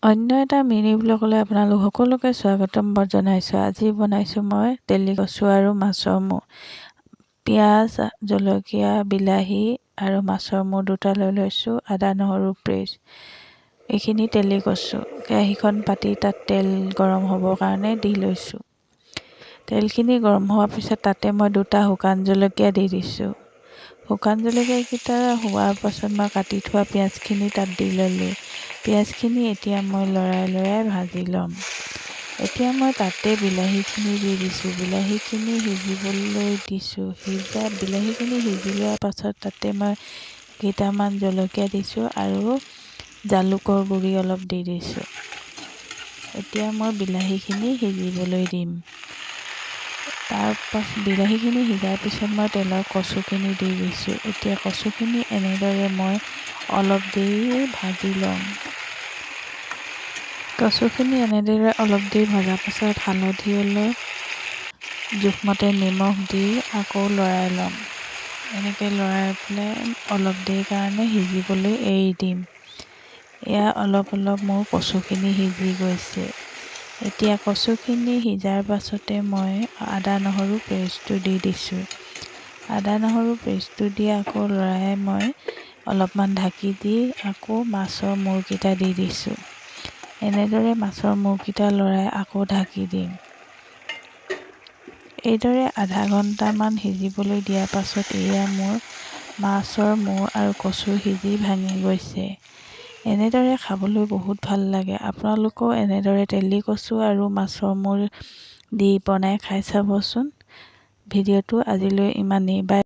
অন্য এটা মিনি ব্লগলৈ আপোনালোক সকলোকে স্বাগতম জনাইছোঁ। আজি বনাইছোঁ মই তেলি কচু আৰু মাছৰ মূৰ। পিঁয়াজ, জলকীয়া, বিলাহী আৰু মাছৰ মূৰ দুটা লৈ লৈছোঁ, আদা নহৰু পেষ্ট। এইখিনি তেলি কচু। কেৰাহীখন পাতি তাত তেল গৰম হ'বৰ কাৰণে দি লৈছোঁ। তেলখিনি গৰম হোৱাৰ পিছত তাতে মই দুটা শুকান জলকীয়া দি দিছোঁ। শুকান জলকীয়াকেইটা হোৱাৰ পাছত মই কাটি থোৱা পিঁয়াজখিনি তাত দি ল'লোঁ। পিঁয়াজখিনি এতিয়া মই লৰাই লৰাই ভাজি ল'ম। এতিয়া মই তাতে বিলাহীখিনি দি দিছোঁ। বিলাহীখিনি সিজিবলৈ দিছোঁ। বিলাহীখিনি সিজি লোৱাৰ পাছত তাতে মই কেইটামান জলকীয়া দিছোঁ আৰু জালুকৰ গুড়ি অলপ দি দিছোঁ। এতিয়া মই বিলাহীখিনি সিজিবলৈ দিম। তাৰ পাছত বিলাহীখিনি সিজাৰ পিছত মই তেলৰ কচুখিনি দি দিছোঁ। এতিয়া কচুখিনি এনেদৰে মই অলপ দেৰি ভাজি ল'ম। কচুখিনি এনেদৰে অলপ দেৰি ভজাৰ পাছত হালধি অলপ, জোখমতে নিমখ দি আকৌ লৰাই ল'ম। এনেকৈ লৰাই পেলাই অলপ দেৰি কাৰণে সিজিবলৈ এৰি দিম। এয়া অলপ অলপ মোৰ কচুখিনি সিজি গৈছে। এতিয়া কচুখিনি সিজাৰ পাছতে মই আদা নহৰু পেষ্টটো দি দিছোঁ। আদা নহৰু পেষ্টটো দি আকৌ লৰাই মই অলপমান ঢাকি দি আকৌ মাছৰ মূৰকেইটা দি দিছোঁ। এনেদৰে মাছৰ মূৰকেইটা লৰাই আকৌ ঢাকি দিম। এইদৰে আধা ঘণ্টামান সিজিবলৈ দিয়াৰ পাছত এয়া মোৰ মাছৰ মূৰ আৰু কচু সিজি ভাঙি গৈছে। এনেদৰে খাবলৈ বহুত ভাল লাগে। আপোনালোকেও এনেদৰে তেলি কচু আৰু মাছৰ মূৰ দি বনাই খাই চাবচোন। ভিডিঅ'টো আজিলৈ ইমানেই। বাই।